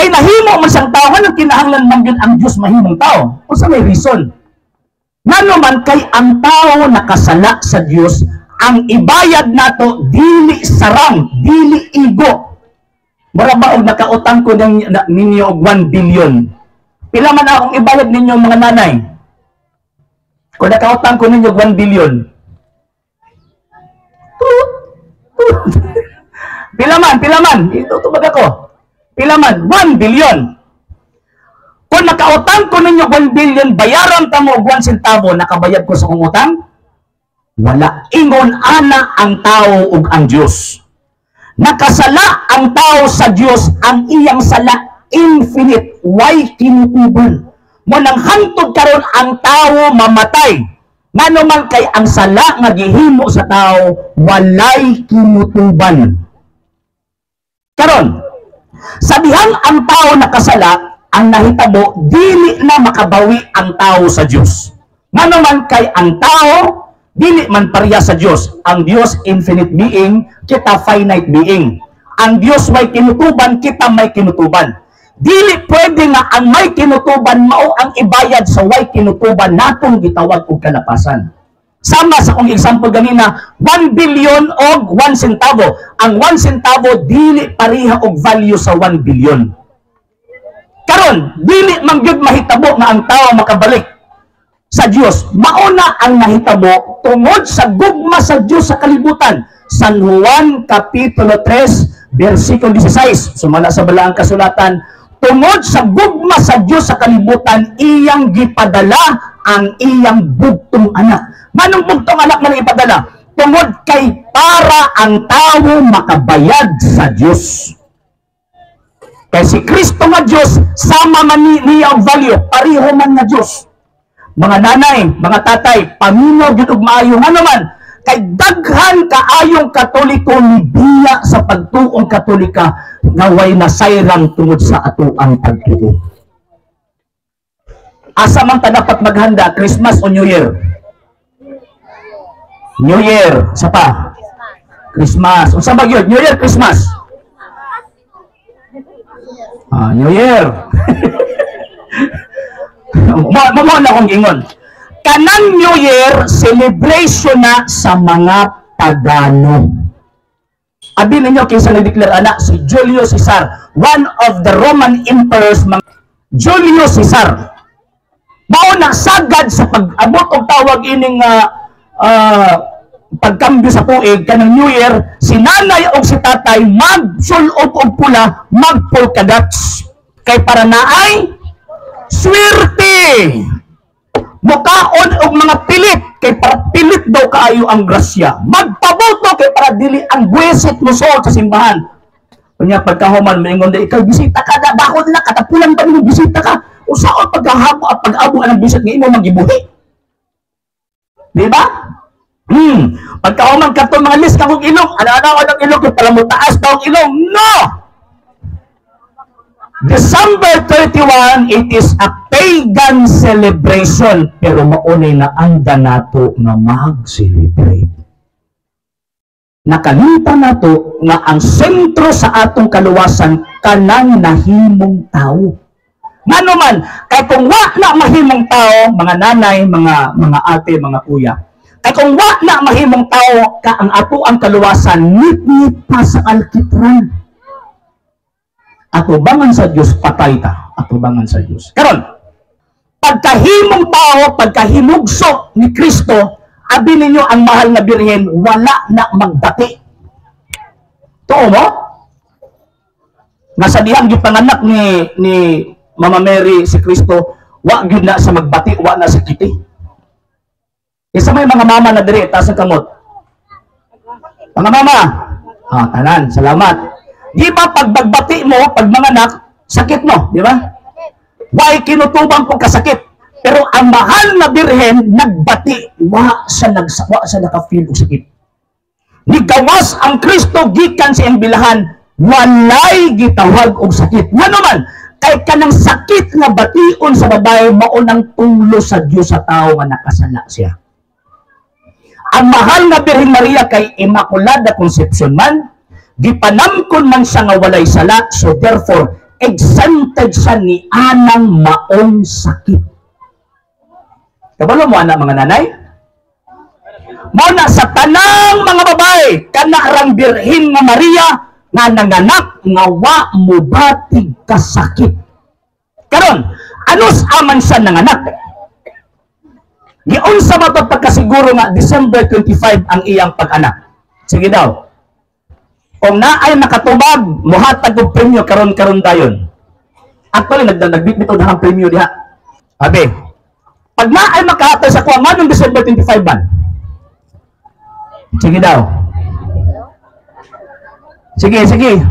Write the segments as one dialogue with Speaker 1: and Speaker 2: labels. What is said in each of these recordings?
Speaker 1: Kay nahimo man siyang tao, anong kinahanglan man gyud ang Dios mahimong tao? Unsa may reason? Ngano man kay ang tao nakasala sa Dios, ang ibayad nato dili sarang, dili igo. Mura ba og nakautang ko ninyo og 1 billion? Pila man akong ibayad ninyo, mga nanay? Kung nakautang ko ninyo og 1 billion. Tut, tut. Pila man, pila man? Itutubag ako. Pila man? 1 billion. Kung nakautang ko ninyo 1 billion, bayaran ta mo og 1 centavo, nakabayad ko sa akong utang? Wala. Ingon ana ang tao ug ang Dios. Nakasala ang tao sa Dios, ang iyang sala infinite, way kinutuban. Mao nang hangtod karon ang tao mamatay. Ngano man kay ang sala nga gihimo sa tao walay kinutuban. Karon, sa dihang ang tao nakasala, ang nahitabo, dili na makabawi ang tao sa Dios. Ngano man kay ang tao dili man pareha sa Dios. Ang Dios infinite being, kita finite being. Ang Dios may kinutuban, kita may kinutuban. Dili pwede nga ang may kinutuban mao ang ibayad sa way kinutuban natong gitawag og kalapasan. Sama sa kong example ganina, 1 billion og 1 centavo. Ang 1 centavo dili pareha og value sa 1 billion. Karon, dili man gyud mahitabo nga ang tao makabalik sa Dios. Mauna ang nahitabo tungod sa gugma sa Dios sa kalibutan. San Juan Kapitulo 3, versikulo 16. Sumala sa Balaang Kasulatan, tungod sa gugma sa Dios sa kalibutan, iyang gipadala ang iyang bugtong anak. Manong bugtong anak man ang ipadala? Tungod kay para ang tao makabayad sa Dios. Kay si Kristo nga Dios, sama man niya og value, pareho man nga Dios. Mga nanay, mga tatay, paminaw gyud og maayo, ngano man kay daghan kaayong Katoliko nibiya sa pagtuong Katolika nga way nasayran tungod sa atoang pagtuo. Asa man ta dapat maghanda, Christmas o New Year? New Year, sa pa? Christmas. Unsa ba gyud? New Year, Christmas? Ah, New Year. Mo na akong ingon. Kanang New Year, celebration na sa mga pagano. Abi ninyo kinsa nag-declare ana? Si Julius Caesar, one of the Roman emperors, mga Julius Caesar. Mao na sagad sa pag-abot og tawag ining pagkambyo sa tuig kanang New Year, si nanay og si tatay magsulob og pula, mag polka dots. Kay para naay swerte. Mukaon og mga pilit kay para pilit daw kaayo ang grasya. Magpaboto kay para dili ang buwesit mo sa simbahan. Unya pagkahuman moingon di ikaw, bisita ka na bakod na katapulan pa nimo, bisita ka. Usaon pagkahabo at pag-abo ang bisit nga imo magibuhi? Di ba? Pagkahuman kadto mga list ka kog ilong, ana-ana ang ilong kay para mo taas daw ang ilong. No! December 31, it is a pagan celebration, pero maunay na anda nato nga mag-celebrate. Nakalimutan nato nga ang sentro sa atong kaluwasan kanang nahimong tao. Ngano man, kay kung wa na mahimong tao, mga nanay, mga ate, mga kuya, kay kung wa na mahimong tao ka ang ato ang kaluwasan, nit-nit pa sa alkitran. Atubangan sa Dios, patay ta. Atubangan sa Dios. Karon, pagkahimong tao, pagkahimugso ni Kristo, abi ninyo ang mahal na Birhen, wala na magbati. Tuo mo? Nga sa dihang gipanganak ni Mama Mary si Kristo, wa gyud na sa magbati, wa na sa kiti. Isa may mga mama na diri, taas ang kamot. Mga mama, tanan, salamat. Di ba pagbagbati mo, pag manganak, sakit mo, di ba? Why kinutubang kong kasakit? Pero ang mahal na Birhen, nagbati, wa sa naka-feel og sakit. Nigawas ang Kristo gikan sa iyang bilahan, walay gitawag og sakit. Ngano man, kay kanang sakit nga bation sa babae, mao nang tulo sa Dios sa tao nga nakasala siya. Ang mahal na Birhen Maria kay Immaculada Concepcion man, gipanamkon man siya nga walay sala, so therefore, Exempted siya ni anang maong sakit. Kabalo mo ana, mga nanay? Mao na sa tanang mga babae, kana rang Birhen nga Maria nga nanganak nga wa mobatig kasakit. Karon, anus aman siya nanganak? Giunsa ba to pagkasiguro nga December 25 ang iyang pag-anak? Sige daw. Kung naay makatubag, muhatag og premyo karon-karon dayon. Actually, nagbitbit og ang premyo diha. Abi, pag naay makahatag sa kuha, nganong December 25 man? Sige daw. Sige, sige.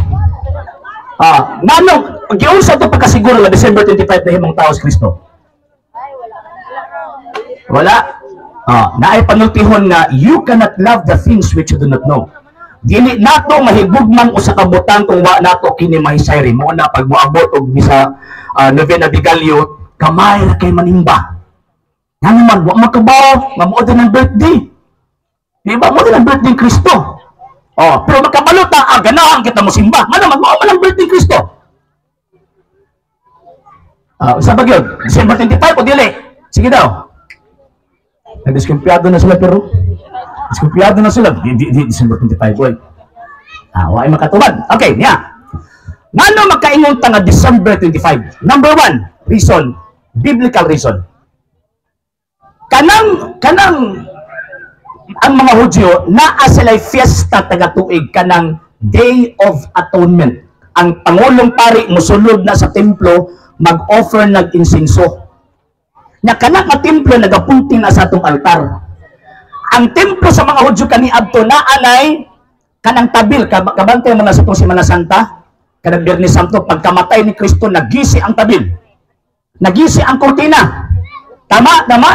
Speaker 1: Ah, nganong giunsa to pagkasiguro nga December 25 nahimong tao si Kristo? Wala. Ah, naay panultihon nga you cannot love the things which you do not know. Dili nato mahigugmang usa ka butang kung wa nato kini mahisayri. Mao na pag moabot og misa, Novena Bigalyo, gamay ra kay manimba. Ngano man wa makabaw nga mao din ang birthday. Di ba mao din ang birthday ni Kristo? Oh, pero makabalo ta, ganahan kita mo simba. Ngano man mao man ang birthday ni Kristo? Ah, sa bagyo, December 25 o dili? Sige daw. Nagdiskumpiyado na sila, pero diskumpiyado na sila. Di, di, di, December 25, boy. Ah, wa ay makatubad. Okay, niya. Ngano makaingon ta nga December 25? Number one, reason, biblical reason. Kanang ang mga Hudyo, naa sila'y fiesta taga-tuig, kanang Day of Atonement. Ang pangulong pari musulod na sa templo, mag-offer ng insinso. Nya kana nga templo nagapunting na sa atong altar. Ang templo sa mga Hudyo kaniadto naa anay kanang tabil, kabantay mo na sa itong Semana Santa, kanang Biyernes Santo, pagkamatay ni Kristo, nagisi ang tabil. Nagisi ang kurtina. Tama, tama.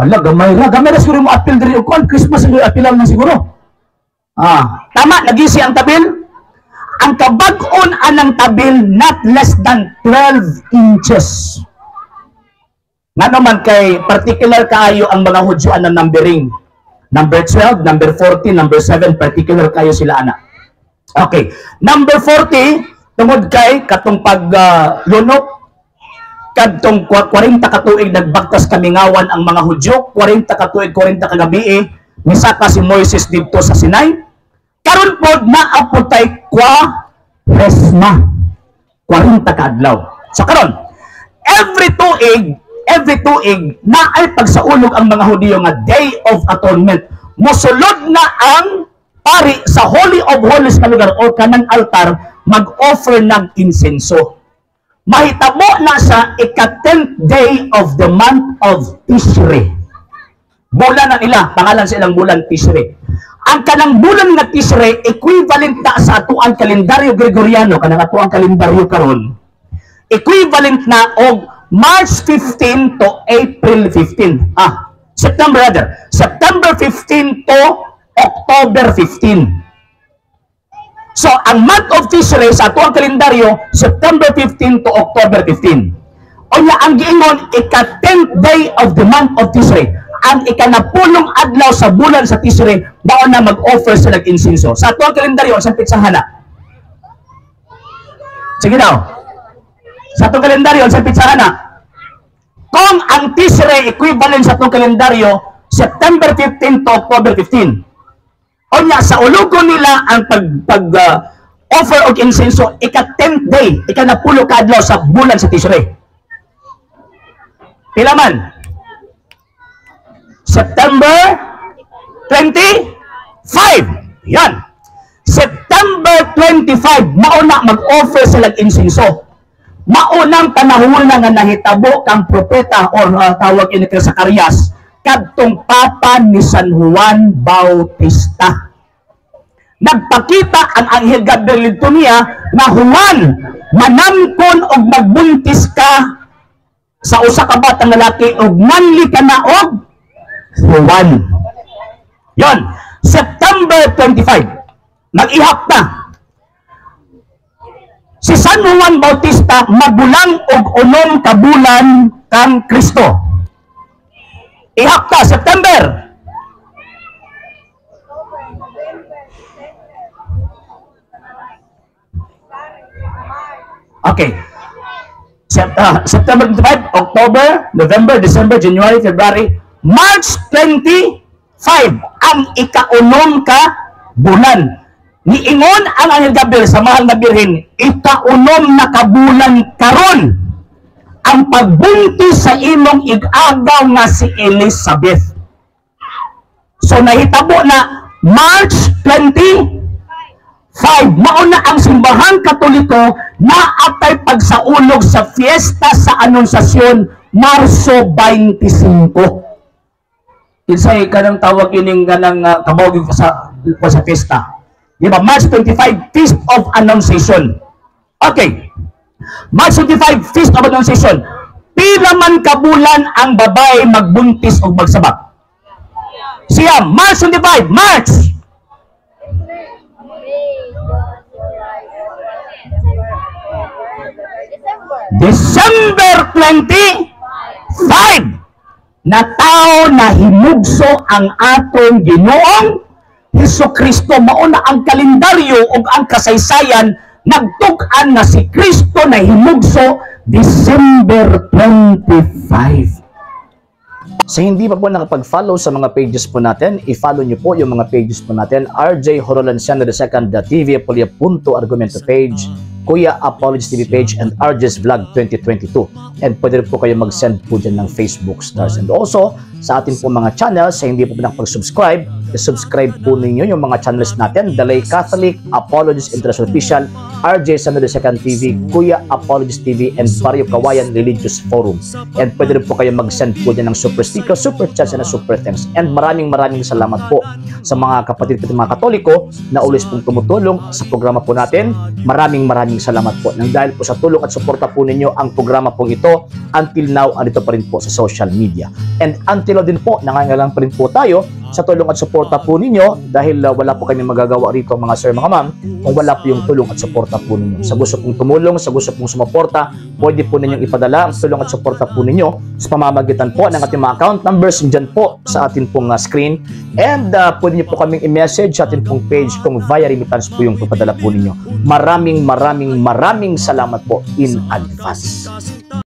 Speaker 1: Hala, gamay ra. Gamay ra siguro mo apil diri og kuan. Christmas siguro apilan na siguro. Ah, tama, nagisi ang tabil. Ang kabag-on anang tabil, not less than 12 inches. Nga naman kay particular kaayo ang mga Hudyo ang numbering. Number 12, number 40, number 7, particular kayo sila ana. Okay. Number 40, tungod kay katong pag lunok, kadtong 40 ka tuig nagbaktas kamingawan ang mga Hudyo, 40 ka tuig, 40 ka gabi, misaka si Moises didto sa Sinai. Karon pod naa pod tay Kwaresma. 40 ka adlaw. So karon, every tuig naay pagsaulog ang mga Hudiyo nga Day of Atonement. Mosulod na ang pari sa Holy of Holies nga lugar o kanang altar, mag-offer ng insenso. Mahitabo na sa ika-10th day of the month of Tishri. Bulan na nila, pangalan sa ilang bulan, Tishri. Ang kanang bulan nga Tishri, equivalent na sa atuang kalendaryo Gregoriano, kanang atuang kalendaryo karon, equivalent na og March 15 to April 15. Ah, September rather. September 15 to October 15. So, ang month of Tishri sa atuang kalendaryo, September 15 to October 15. Unya ang giingon, ika-10th day of the month of Tishri. Ang ikanapulong adlaw sa bulan sa Tishri, mao na mag-offer sila ng insinso. Sa atuang kalendaryo, sa pitsahan na? Sige daw. Sa atong kalendaryo, sa pitsahan na? Kung ang Tishri equivalent sa atong kalendaryo, September 15 to October 15. Unya sa ulugo nila ang pag offer og insenso, ika 10th day, ika napulo ka adlaw sa bulan sa Tishri. Pila man? September 25. Yan. September 25, mauna mag-offer sila insenso. Maunang panahon na nga nahitabo kang propeta or tawag ini kay Zacarias, kadtong papa ni San Juan Bautista. Nagpakita ang Anghel Gabriel dito niya nga, "Juan, manamkon og magbuntis ka sa usa ka batang lalaki og nganli ka na og Juan." Yon, September 25. Mag-ihap na. Si San Juan Bautista magulang og 6 ka bulan kang Kristo. Ihap ta, September. September 25, October, November, December, January, February, March 25, ang ikaunom ka bulan. Niingon ang Anghel Gabriel sa mahal na Birhen, "Ikaunom na kabulan karon ang pagbuntis sa imong ig-agaw nga si Elizabeth." So nahitabo na March 25. Mao na ang Simbahang Katoliko na atay pagsaulog sa fiesta sa Anunsasyon Marso 25. Kinsay kanang tawag ining kanang kabawag sa fiesta? Di ba? March 25, Feast of Annunciation. Okay. March 25, Feast of Annunciation. Pila man kabulan ang babae magbuntis o magsabak? Siyam. March 25, March.
Speaker 2: May, June, July, August, September, October, December.
Speaker 1: December 25 na tao na hinugso ang atong Ginoong Hesus Kristo. Mao na ang kalendaryo ug ang kasaysayan nagtug-an na si Kristo na hinugso December 25.
Speaker 3: Sa hindi pa po nakapag-follow sa mga pages po natin, i-follow nyo po yung mga pages po natin. RJ Horolanciano II, TV Apolia Punto Argumento page, Kuya Apologies TV page, and RJ's Vlog 2022. And pwede rin po kayo mag-send po dyan ng Facebook stars. And also, sa atin po mga channels, sa hindi po nakapag-subscribe, i-subscribe po ninyo yung mga channels natin: Dalay Catholic, Apologies International Official, RJ Sano II TV, Kuya Apologies TV, and Barrio Kawayan Religious Forum. And pwede rin po kayo mag-send po dyan ng super sticker, super chats, and super thanks. And maraming maraming salamat po sa mga kapatid ko, mga Katoliko na always pong tumutulong sa programa po natin. Maraming maraming salamat po. Nang dahil po sa tulong at suporta po ninyo, ang programa pong ito until now andito pa rin po sa social media. And until now din po, nangangailangan pa rin po tayo sa tulong at suporta po ninyo dahil wala po kami magagawa rito, mga sir, mga ma'am, kung wala po yung tulong at suporta po ninyo. Sa gusto pong tumulong, sa gusto pong sumuporta, pwede po ninyong ipadala ang tulong at suporta po ninyo sa pamamagitan po ng ating mga account numbers dyan po sa atin pong screen. And pwede niyo po kaming i-message sa atin pong page kung via remittance po yung papadala po ninyo. Maraming maraming maraming salamat po in advance.